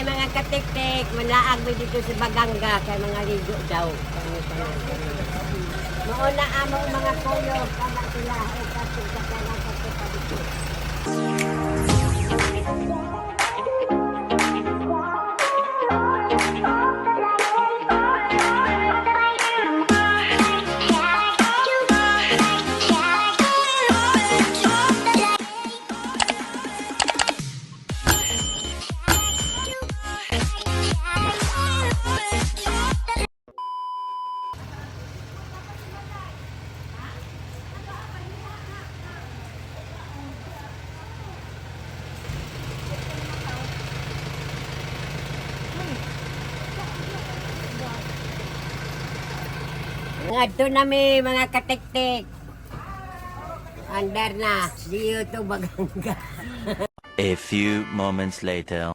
Ay, mga katiktik, manaag mi dito sa Baganga kay mga ligo daw. Kami tanan. Mauna among mga kuyo, kana sila o katong sa kana sa dito. Ngadto na mi, mga katiktik. Andar na, dito Baganga. A few moments later.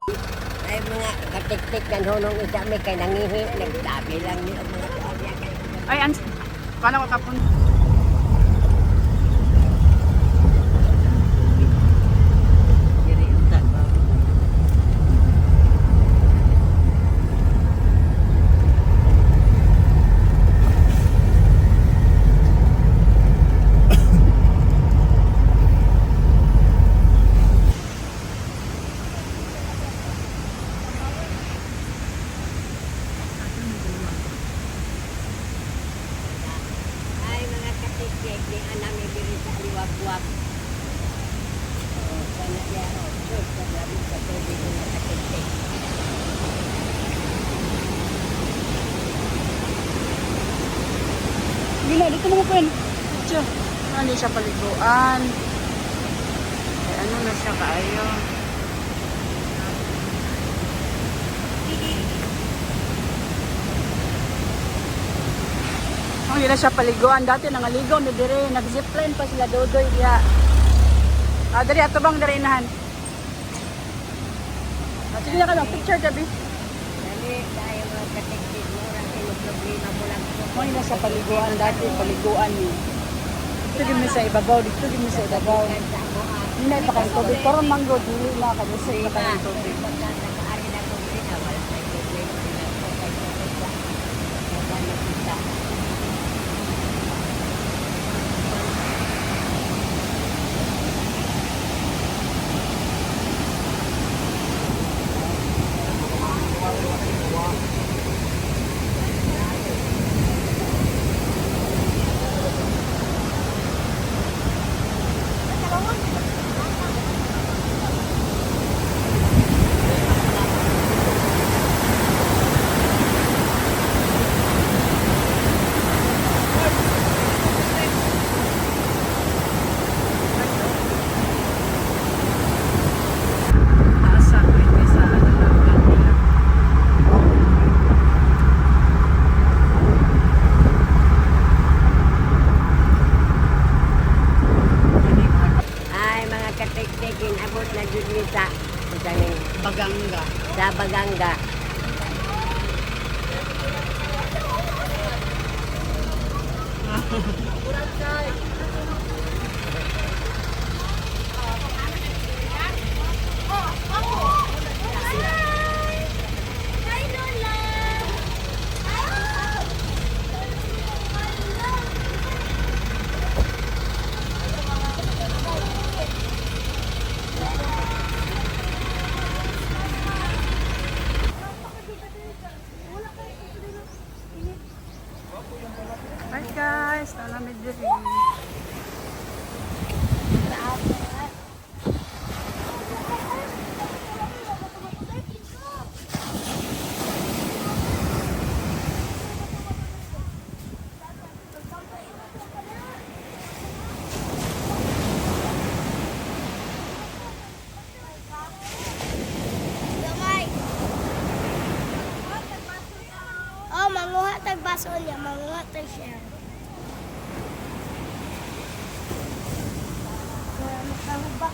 Ay, mga katiktik, nanhunong isa mi kay nangihi, nagtabi lang ni ang mga tuwalya kay. Ay, ans paano ko kapun? Ay, mga katiktik, di anami diri sa aliwagwag. Oh, sana niya, oh, sus, grabe sa tubig, mga katiktik. Gila, dito mo ko. Tiyo. Ah, hindi siya paliguan. Ay, ano na siya kaayo. Oh, hindi na siya paliguan. Dati nangaligaw ni dire. Nag-zipline pa sila dodoy diha. Ah, dali ato bang diri inahan. Ah, sige na ka lang. Picture tabi. Dali, tayo, mga katiktik, mura kayo problema mo lang po. Mo na siya paliguan dati, paliguan ni. Dito gid mi sa ibabaw, dito gid mi sa ibabaw. Sa mo, ah, Hindi na ipakain tubig. Pero manggo, dili na kasi problema. ipakain tubig. Pagka nakaari na problema, wala tayong problema. Wala po tayong problema. Wala na kita. Taas sa pwede sa ano lang nila. Ay, mga katiktik, inabot na jud mi sa ning Baganga. sa Baganga. Hi, Lola! Hi guys, nalamig diri. Gamay. Oh, manguha tag baso niya, manguha tag share. Wala makahuba.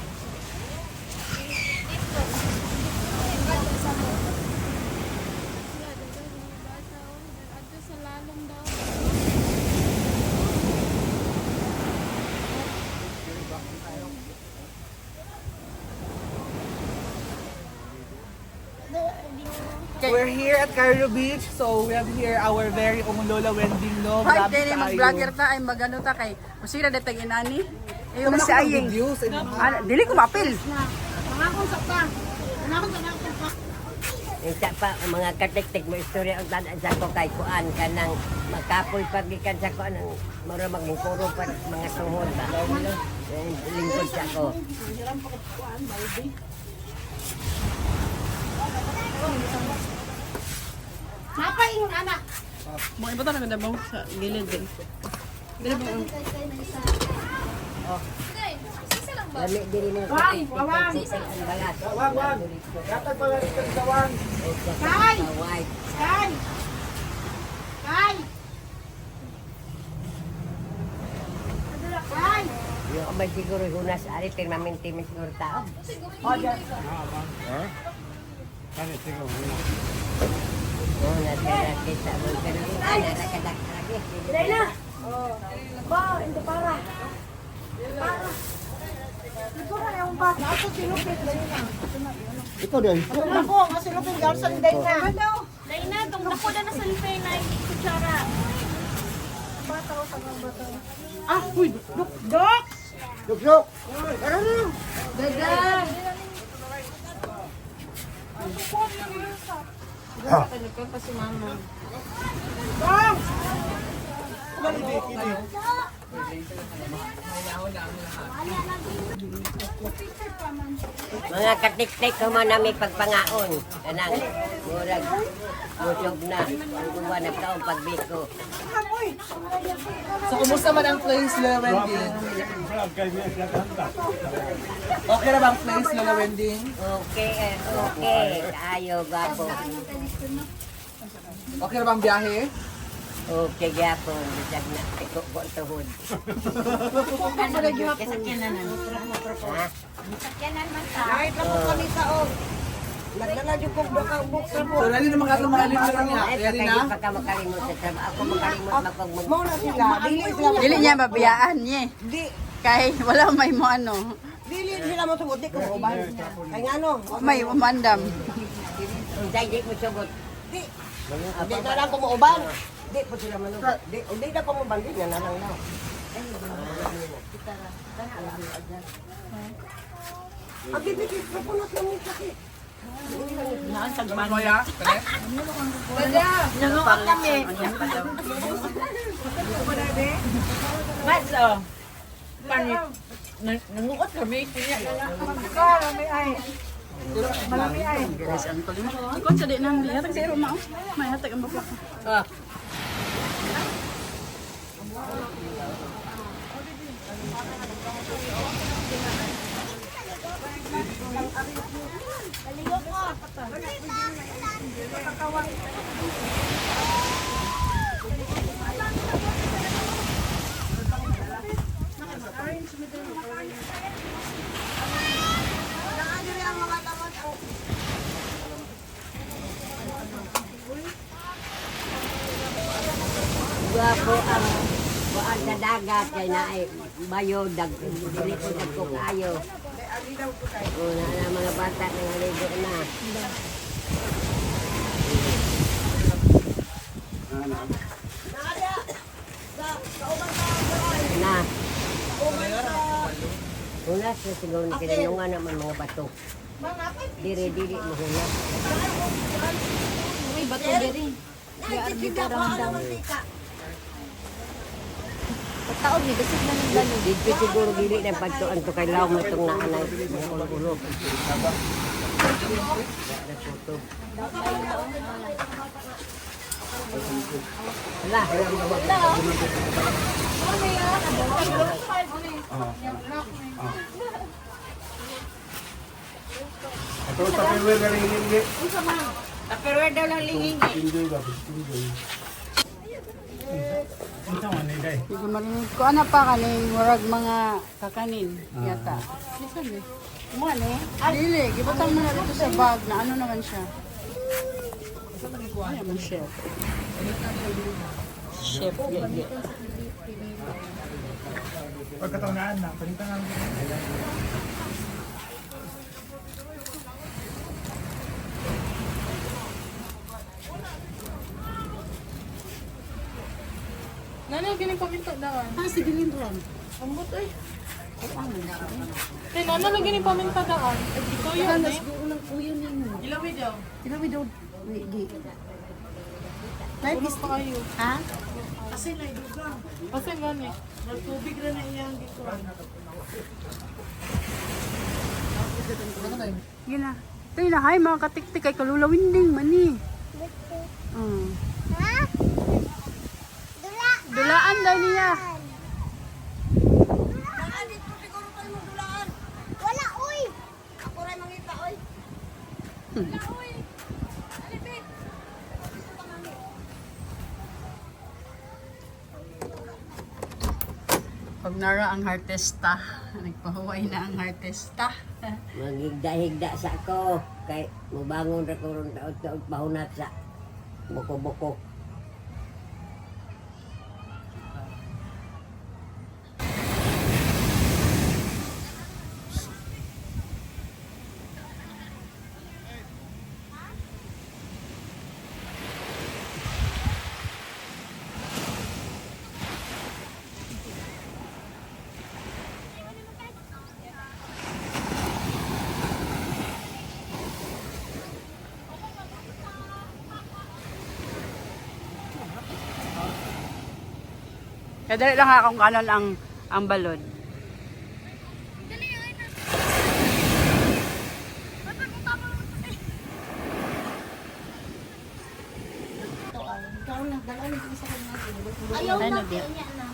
We're here at Cairo Beach. So we have here our very own Lola Wending, no? Ay, Grabe dili kaayo. mag-vlogger ta ay magano ta kay usira datag inani. Ayo Wala na si akong Aying. videos. Ah, dili ko maapil. Isa pa, ang mga katiktik mo istorya ang tanan sa ko kay kuan kanang makapoy pagikan sa kuan ang mura magingkuro pa mga tuhod ba. Lingkod sa ko. Mo iba ta na mo sa gilid din. Dili ba? Lami diri mo. Wang, wang. Ang balat. Wag, wag. Dapat pala ito sa wang. Kay. White. Yung abay siguro hunas ari permanente man siguro tao. Oh, nasa kita mo pero ay nakadak lagi. Dayna. Ba, ito para. Para. Ito na yung bata. Ako silupit dayna. Ikaw din. Ako, nga silupit garson dayna. Dahil na, tong dako na na sa lipay na kutsara. Ah, uy, dok, dok. Dok, Mga katiktik human nami pagpangaon. Kanang murag busog na. Ang uban nagkaon pagbiko. So kumusta man ang place, Lola Wending? Okay na ba ang place, Lola Wending? Okay, eh, okay. Kaayo gwapo. Okay na ba ang biyahe? Okay gyapon bisag na tiko ko ang tuhod. Ha? Kahit lang po kami sa og. Nagdala jud kog baka buksa mo. So ready na mga mga na niya. Ay, Ready pagka na? di pa ka makalimot sa trabaho. Ako makalimot makog mag... Mo na sila, dili sila. Dili niya mabiyaan niya. Di Kay wala may mo ano, dili sila mo sugot di ko uban. Kay ngano? may umandam. Unsay di mo sugot. Di. Di na lang ko muuban. Di po sila manugot. Di, di na ko muuban, di na na lang daw. Ang bibigay ko punot lang yung sakit. Kuya, kare? Mas, oh. Panit. Nanguot kami. Guys, ang kulit. Ikon sa di nang hatag sa iro mao. May hatag ang bakla. Oh. Gwapo ang kuan sa dagat kay naay bayo dag dili ko dagko kaayo. Una na mga bata nangaligo na. Na. Hulas na siguro ni kinanungan naman mga bato. Diri diri mo hulas. May bato diri. Pagtaon ni gasig na ng lalo. Dito siguro dili na pagtuan to kay law mo itong naanay mga ulo-ulo. Wala. Ito sa Tupperware na rin hindi. Tupperware daw lang lingin. Enjoy ba? Enjoy. Ito man ni day. Hindi marinig ko ana pa kaning murag mga kakanin yata. Bisan eh. Mo ni. Dili, gibutang mo na dito sa bag na ano naman siya. Ano naman chef? Chef, gigi. Pagkataon na, palitan na. Nanay, galing paminta daan. Ah, sige Lindron. Ambot ay. Te, nana lagi ni paminta daan. Ikaw yun eh. Siguro ng kuya ninyo. Ilawi daw. Ilawi daw. Wait, di. Life is Pa kayo. Ha? Kasi naidugang. Kasi gani. Nagtubig na na iyang gikuan. Yun na. Ito na, hi mga katiktik ay kalulawinding mani. Oh. Dulaan daw niya. Wala, uy! Ako rin mangita, uy. Pag nara ang hartesta, nagpahuway na ang hartesta. Maghigda-higda sa ako. Kay mubangon ra ko ron taod-taod pahunat sa buko-buko. Kaya dali lang ha kung kanon ang balod. Ayaw na kaya niya na.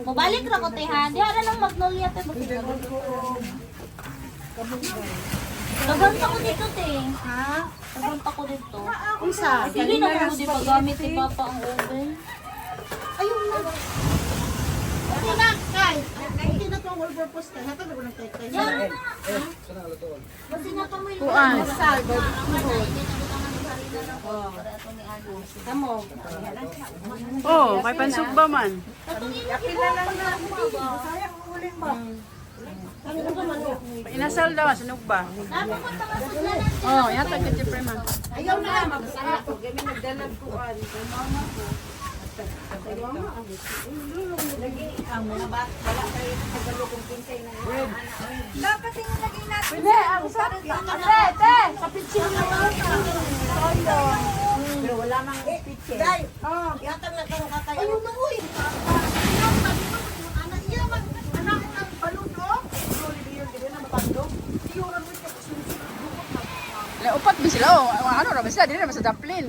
Mabalik ra ko te ha. Di ara lang magnolia te. Dagan pa ko dito te. Ha? Dagan pa ko dito. Unsa? Hindi na ko di pagamit ni Papa ang oven. Ayun na. Okay na, Kai. Okay na to ang all-purpose kay. Hatag na ko ng tay-tay. Yara na. Basta na pa mo yung Kuan. Tamo. Oh, kay pansugba man. Inasal daw, sinugba. Oh, yata ka Jeffrey man. Ayaw na. Pwede, ang sa Te, te, sa pitsin na lang. Pero wala mang pitche. Day. Yatang na kang kakay. Ayun na, uy. Anak iya mag anak ng balon oh. Le, upat ba sila? Oh, ano ra ba sila? Dili ra ba sa Dublin?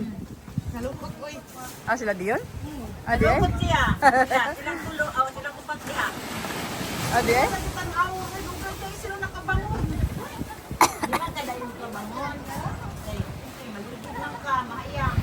Nalukot ko eh. Ah, sila diyon? Ah, di eh? Siya. Silang tulo, aw silang upat siya. Ah, di eh? Tanaw na lugar kay sila nakabangon. Di ba kada yung kabangon? Ay, malugod lang ka, maayang.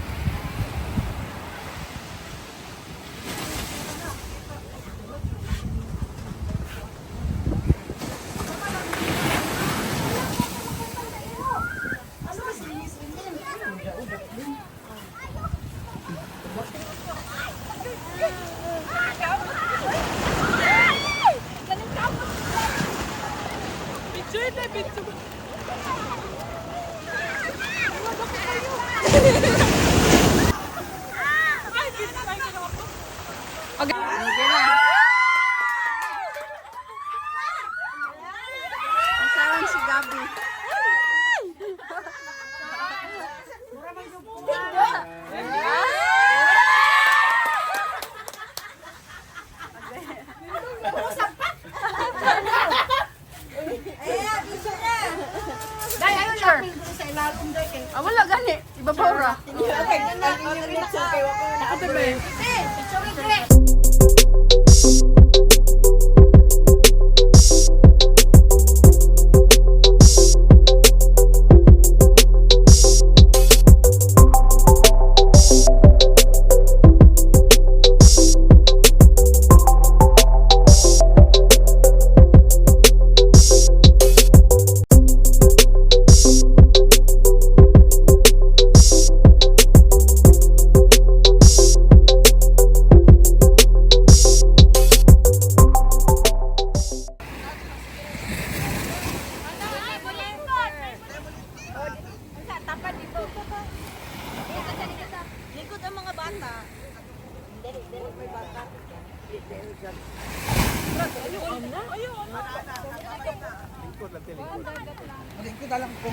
Picture te, picture. Okay. Okay na. Asawan si Gabi. Day, ayun na sa ilalom day kay. Ah, wala gani. Ibabaw ra. Okay, na. Ate be. Picture. Lingkod lang, te, lingkod. Lingkod lang ko.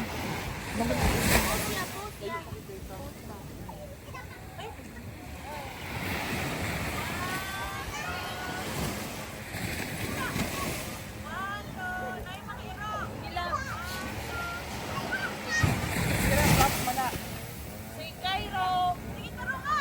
Si Cairo. Sige, taro ka.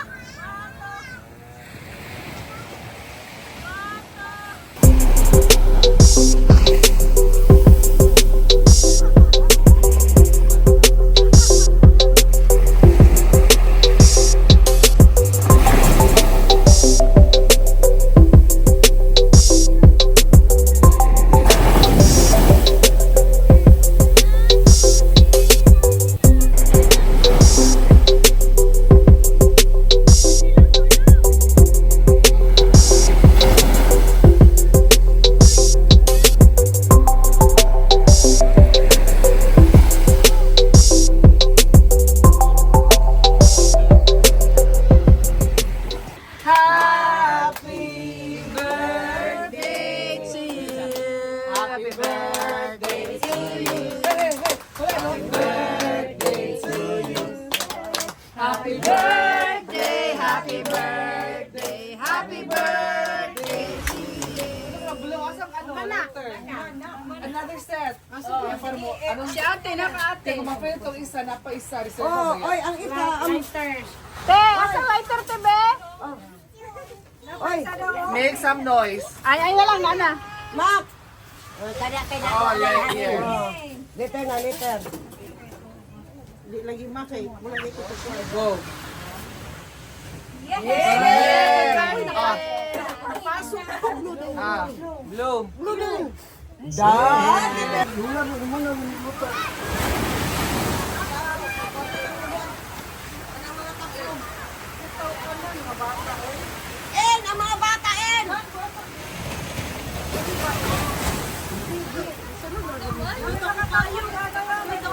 Happy birthday to you. Happy birthday to you. Hey, hey, hey. Wala, no? Birthday to you. Happy birthday, happy birthday, happy birthday to you. Blow, asang ano? Lighter. Another set. Oh, para mo, ano? Si ate, naka-ate. Kung ma-fail tong isa, napa isa. Reserve oh, Oy, ang isa, ang Te, asa lighter, te, be? Oy, Make some noise. Ay, ay na lang, nana. Mac. Oh, kada kay na. Oh, yeah, here. Later na, later. Di lagi Mac eh. Mula di ko to. Go. Yeah! Ah. Ah, blue. Blue. En, ang mga bata, en!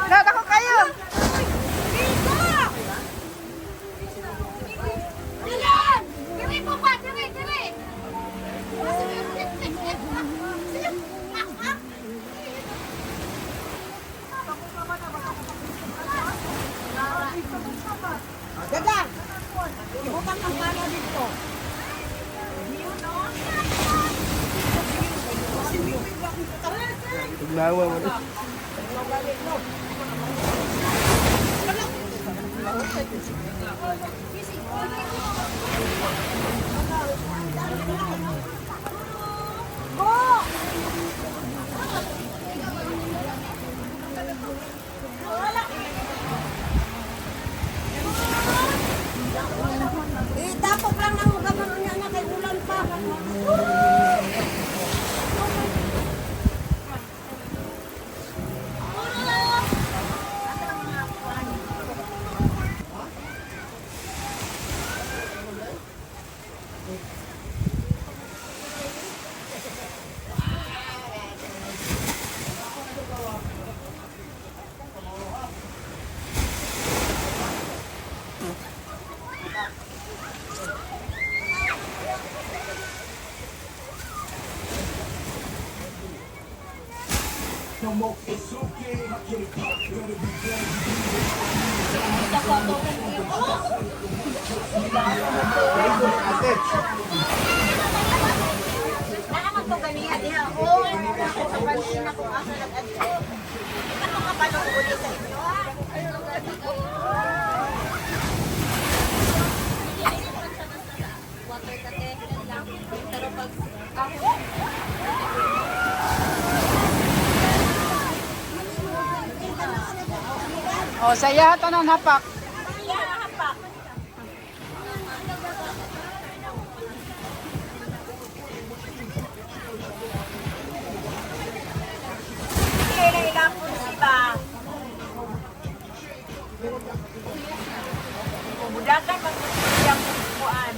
Lahat ako kayo. Dilan! Diri po pa! Diri! Diri! Daga! Ibutang ang kano dito. Tugnawa mo na. Itapok lang ng gamang niya na kay ulan pa. Naaman ko ganiya diha. Oh, sa pansin ako asa nag-adto. Ano ka pa nung uli sa inyo? ah? Water tate. Pero pag O, saya tanan hapak. Sige, nailapon si ba? Mudagan magpapiyang kuan.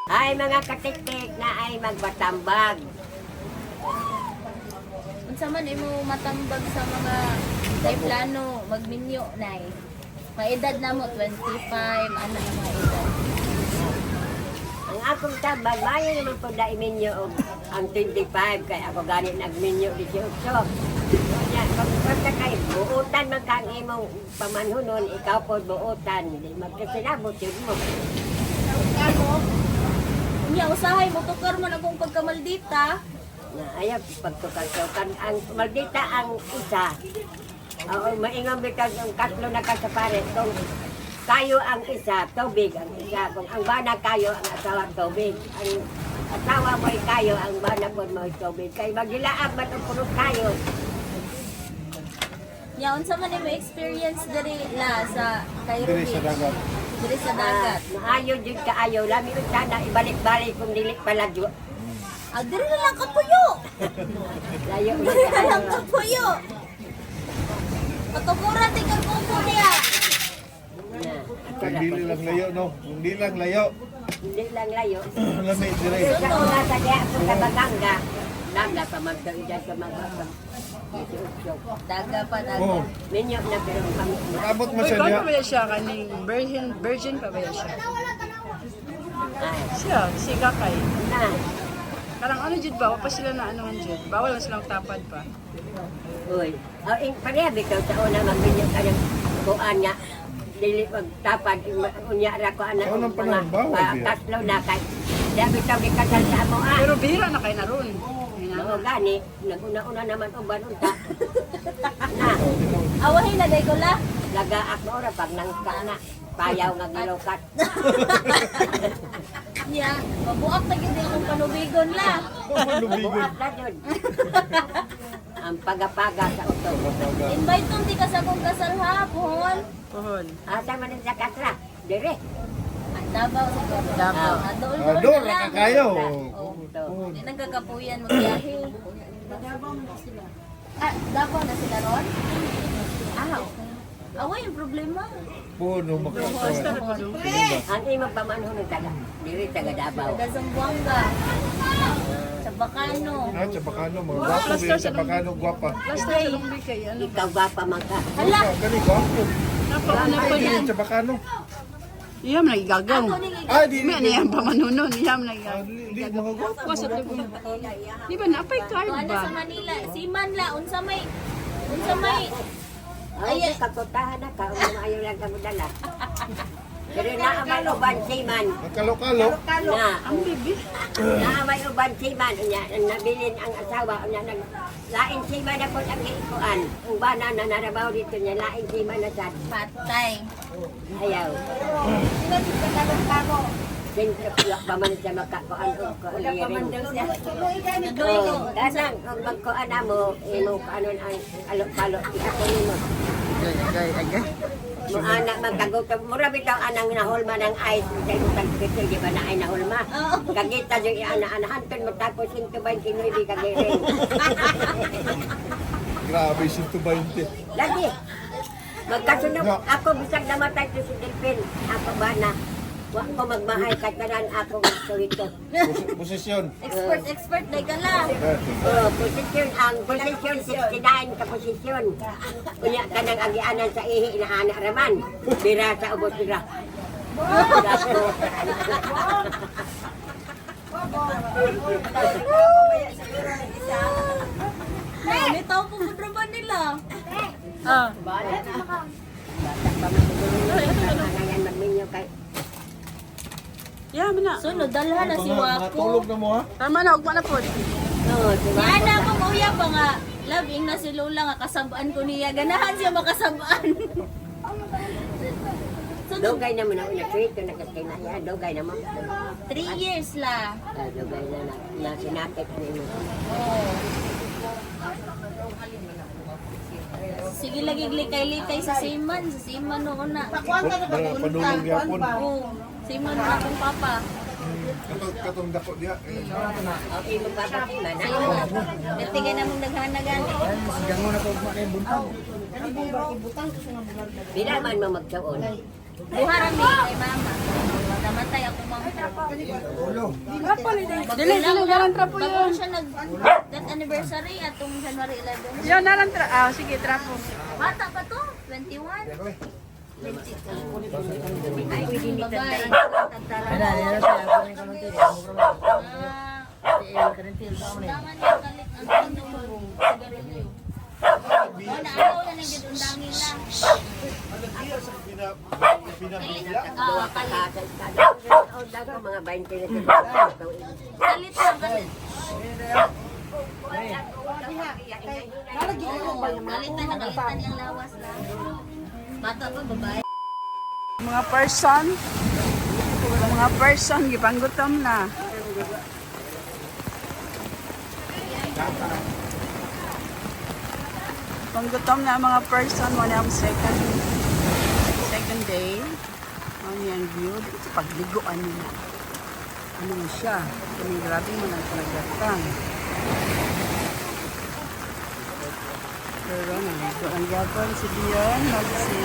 Ay mga katiktik na ay magbatambag. Unsa man imo matambag sa mga Say plano magminyo nay. Maedad na mo 25 ana ang mga edad. Ang akong tabang, mayo naman po na iminyo og ang 25 kay ako gani nagminyo 18. Unya, kung basta kay buutan man kang imong pamanhunon, ikaw po buutan, di magkasinabot yun mo. Unya usahay mo tukar man akong pagkamaldita. Na ayaw pagtukar-tukan ang maldita ang isa. Oo, maingon bitag ang katlo na ka sa pare kung kayo ang isa, tubig ang isa. Kung ang bana kayo, ang asawa tubig. Ang asawa mo'y kayo, ang bana po mo'y tubig. Kay magilaab man ang puno kayo. Nya unsa man imo experience diri la sa Cairo Diri sa Beach? dagat. Diri sa dagat. Ah, maayo jud kaayo. Lami sana ibalik-balik kung dili palagyo. Ah, diri na lang kapuyo. Layo man Diri na lang kaayo. kapuyo. Patukura ti kag kuko niya. Na, ato Kung na dili po. lang layo, no? Kung di lang layo, Hindi lang layo. lami dire. Pero sa una sa diya ako sa Baganga, nagla pa man daw dyan sa mga Daga pa daga. Oh, Minyo na pero pang abot man Uy, siya paano diha. ba yan siya? Kaning virgin, virgin pa ba yan siya? Ay, Siya, si Kakay. na. Karang ano jud ba? Wa pa sila na ano jud. Bawal na silang tapad pa. Uy. O, in, pareha bitaw sa una magminyo ka ng kuan nga. Dili magtapad, unya ra ko anak Sa unang panahon, bawal biya. Kaslo na kay. Di bitaw gikasal sa amo ah. Pero bihira na kay naron. Ayun na. Mao gani, naguna-una naman uban unta. Na, Awahin na day ko la. lagaak mo ora pag nangka na. Payaw nga gilokat. Nya, mabuak na gyud akong panubigon la. Lubigon. Buat na yun. Ang pagapaga sa uto. Invite tong ti ka sa akong kasal ha, pohon. Pohon. Asa man sa kasra? Dire. Ah, Davao siguro. Davao. Ah, dool Ah, dool doon na lang. ra kayo. Ito. Di nagkakapuyan magbiyahe. Davao na sila. Ah, Davao na sila ron? Ah, okay. Away yung problema. Puno Basta makakawa. na pa. Ang imong pamanhon ng taga. Dire taga Davao. Taga Zamboanga. Sa Bacano. Ah, Chabacano, mga gwapo ba Chabacano, gwapa. Last time sa Lumbi kay ano. Ikaw ba pa man ka? Hala! Kani gwapo. Napauna pa Ay, niya. dili Chabacano. Iyam na igagaw. Ako ning Ah, di. May ano yan pamanunon. Iyam na Ah, igagaw. di di, mga gwapo. Kuha sa tubo. Di ba napay card Kuan na ba? sa Manila. Siman la unsa may Ay, kakutahan na ka. Umayo lang ka dala. Pero naamay uban siman. Magkalo-kalo. Na, Ang bibi. naamay uban siman. Unya, nabilin ang asawa. Unya, nag, lain siman na po ang giikuan. Ang bana na narabaw dito niya, lain siman na sad. patay. Ayaw. Siyempre, wala pa man siya makakuan o kulirin. Tuloy ko. Oh, danang, kung magkuan na mo, imo kuanon ang alo-palo, iako nimo. Agay, agay, agay. Mo anak magkagutom, mura bitaw anang nahulma ng ice, sa imong tagpitil, di ba na ay nahulma? Oo. Kagita yung iana-anahan, mo tapos 129 kagiring. Grabe, 120. Lagi, magkasunod, No. ako bisag namatay to si Delphin, ako ba na, wa ko magmahay katanan ako magsuhito. Posisyon. Expert expert day ka la. Oh, posisyon ang posisyon 69 ka posisyon. Unya kanang agianan sa ihi inaana raman. Bira sa ubos bira. Nalitaw po gud ra ba nila? Ah. Bata pa man siguro nang magminyo kay Iyam na. Sunod dalhan na si Mga tulog Wako. na mo ha. Tama na, ugma na po. No, si Niya Wako. na akong uya pa nga. Love, ing na si Lola nga kasabaan ko niya. Ganahan siya makasabaan. Sunod, Dugay na mo na una kwento na kasi na ya, dugay na mo. 3 years la. Ah, dugay na na, na sinakit nimo. Oh. Sige lagi likay-likay sa Siman. Sa Siman noon na. Mga panulog yapon. Oo. Siman na akong papa. Katong katong dako diha. O imo pa pa si man. Siman. Bertiga na mong naghanagan. Bila man mo magtuon. Buha rami kay mama. Namatay ako mga. Dili, dili, nalang trapo Bago yun. siya nag death anniversary atong January 11. Yun, nalang trapo. Ah, sige, trapo. Bata pa to, 21. 22. Ay, babae. Ah, undangan niya kalit ang ano, sigarilyo. Oh, naagaw na lang gid undangin na. Duha ka sa estado. Ko mga 20 na sila. Kalit lang kasi. Kalitan na kalitan yung lawas na. Bata pa babae. Mga person, mga person, gipanggutom na. Panggutom na ang mga person, wala ang second second day. Ano yung view? Dito pagliguan nila. Ano na siya? Kami grabe mo ng kalagatan. Pero naligo ang yapon si Dion, magsi.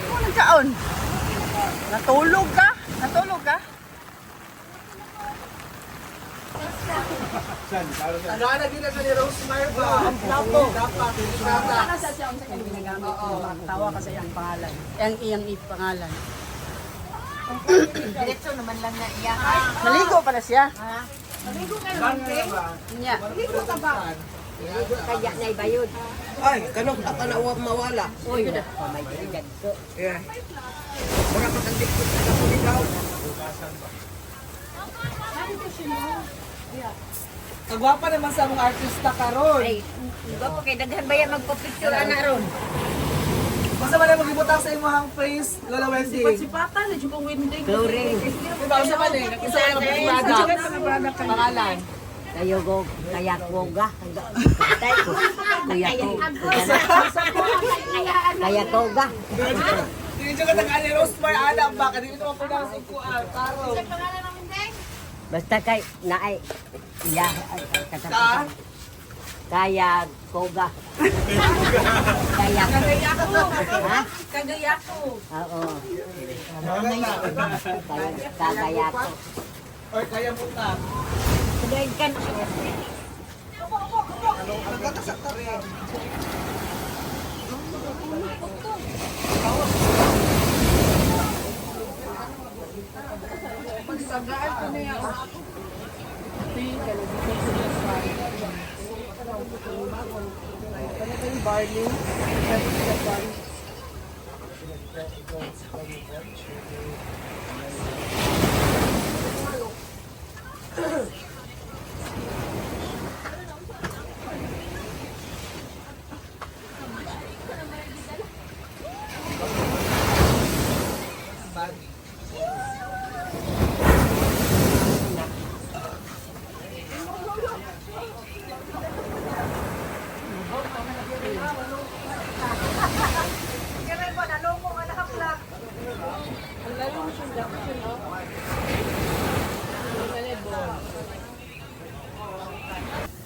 Ano nagkaon? Natulog ka? Natulog ka? Ano na din na sa ni Rosemary ba? Ang plato. Dapat. Tawa sa siya ang kanyang ginagamit. Tawa ka sa iyang pangalan. Ang iyang ipangalan. Diretso naman lang na iya. Naligo pala siya. Maligo ka naman, Niya. Maligo ka ba? Kaya na ibayod. Ay, kanong ka na mawala. Uy, oh my God. So, Yeah. Mura pa kang dikit na ako ikaw. Kagwapa naman sa among artista karon. ay, gwapo kay daghan ba yan magpa-picture ana ron? Basta man ang magibutang sa imong face, Lola Wendy. Sipatan na jud kong winding. Glory. Diba, usa man eh, nakisa ka ng product. Pangalan. Kayo go, kaya koga. Kaya ko. Kaya koga. Dili jud ka tag-ani Rosemary ana ba ka dili naman pronounce og kuan karon. Basta kay naay iya Ka? Kaya koga. Kaya Kagaya ko. Ha? Kagaya ko. Oo. Kaya kagaya ko. Or kaya mo ka. Kan Barley.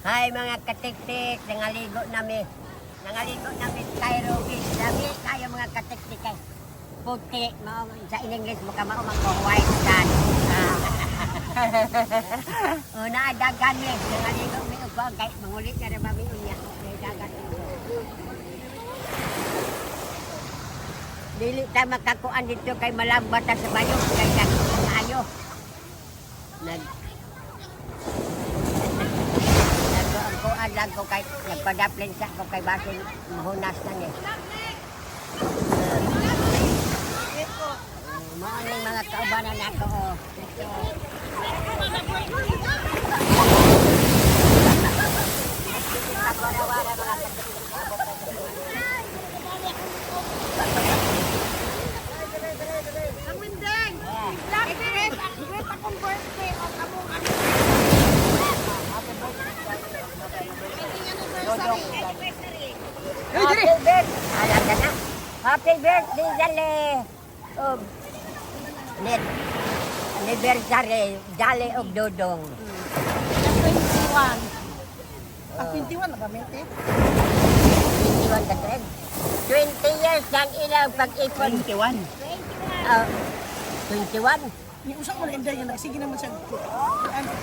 Hi mga katiktik, nangaligo nami. Nangaligo nami Cairo Beach. Lami kayo mga katiktik ay puti, mao sa in English mukha mao man ko white sand. Ah. Una dagan ni, nangaligo mi og kuwan kay mangulit na ra mami unya. May dagat. Dili ta makakuan dito kay malambat ta sa bayo kay kaayo. Nag Nagkuan lang ko kay nagpadaplin sa ko kay basin mahunas na ni. Mao ning mga kaubanan nako. Oh. Ang winding. Black dress, ang dress akong birthday o kamong ano. birthday, Jale. Og net anniversary, Jale og Dodong. 21. Ah, 21 na ba, Mete? 21 ka, Treb? 20 years ang ilang pag-ipon. 21. Ah, 21? Ni usa mo na inday nga sige naman siya.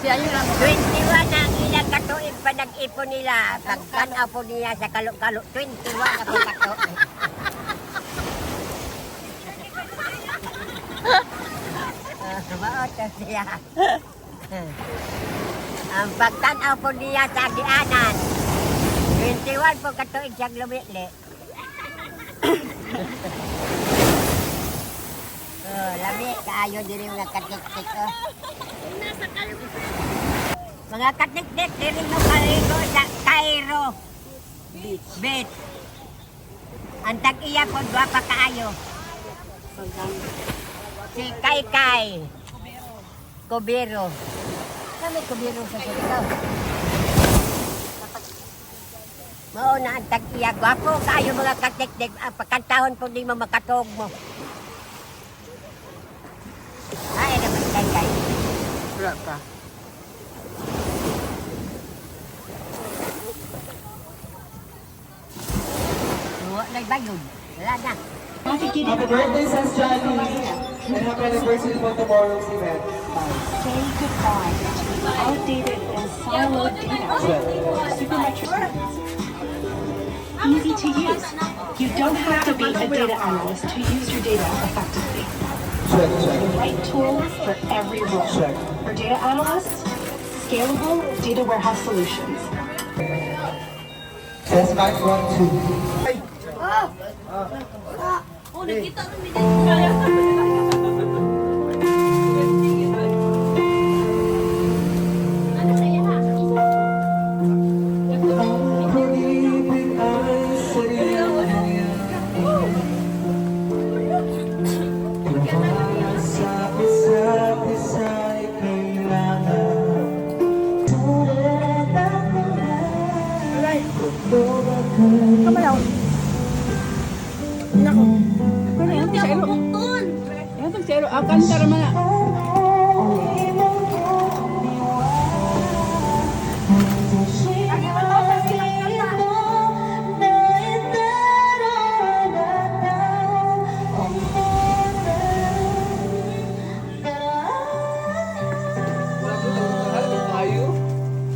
Siya yun ang 21 ang ilang katuig pa nag-ipon nila. Pagkanaw po niya sa kalo-kalo, 21 ako katuig. Ah, mao to siya. Ang pagtanaw po niya sa agianan, 21 po katuig siyang lumili. Oh, lami kaayo diri mga katiktik oh. Mga katiktik diri mo kaligo sa Cairo beach. Beach. Ang tag-iya po gwapa kaayo. Si Kaikai. Cubero. Kami Cubero sa Surigao. Mao na ang tag-iya. Gwapo kaayo mga katiktik. Ang pagkantahon po di mo makatog mo. Ay, naman Kaikai. Wala pa. Wala na bayod. Wala na. Happy birthday, Sis Johnny! And happy anniversary po tomorrow's event. Say goodbye to outdated and siloed data. Supermetrics. Easy to use. You don't have to be a data analyst to use your data effectively. Check, check. The right tool for every role. Check. For data analysts, scalable data warehouse solutions. Test mic, one, two. Oh, nakita rin ni dito. Ano sa'yo ha? Pag-ibig ay sa'yo. Para sa isa't isa'y kailangan. Kamalaw. Nako. Pero yan sa ilo. Bukton! Yan sa ilo. Ah, kanta raman na.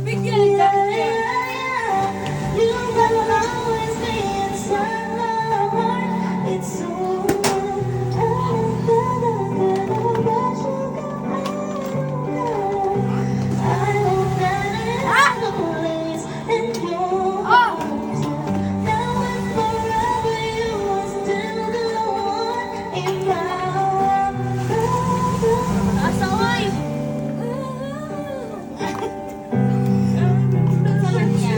Bigyan ni Jack. Asa oy? Ano niya?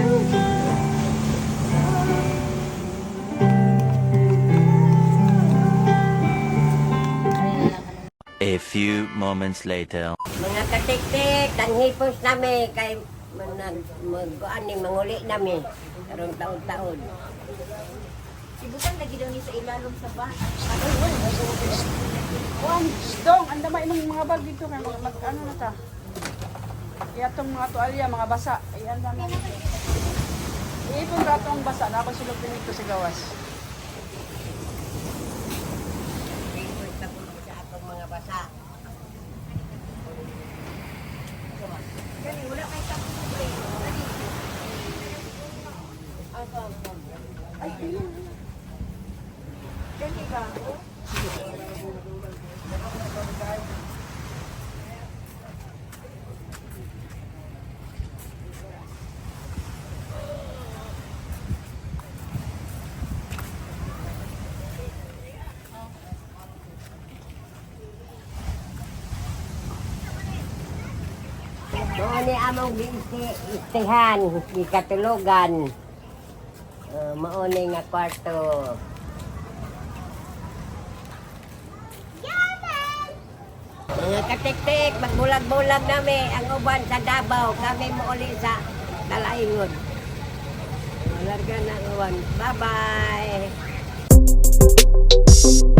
A few moments later. Mga katiktik, tanghipos nami kay manag magkuan ni manguli nami karong taon-taon. Sibutan lagi daw ni sa ilalom sa bahay. Juan, dong, ang dama imong mga bag dito kay mag, mag ano na ta. Iyatong mga tuwalya, mga basa. Ay, ang dami. Iipon ra tong basa na ako sulod dito sa gawas. Hipos na po sa atong mga basa. Mao ni among giistihan, gikatulugan. Mao ni nga kwarto. Mga katiktik, magbulag-bulag nami ang uban sa Davao, kami mouli sa Talaingon. Larga na ang uban. Bye-bye. you.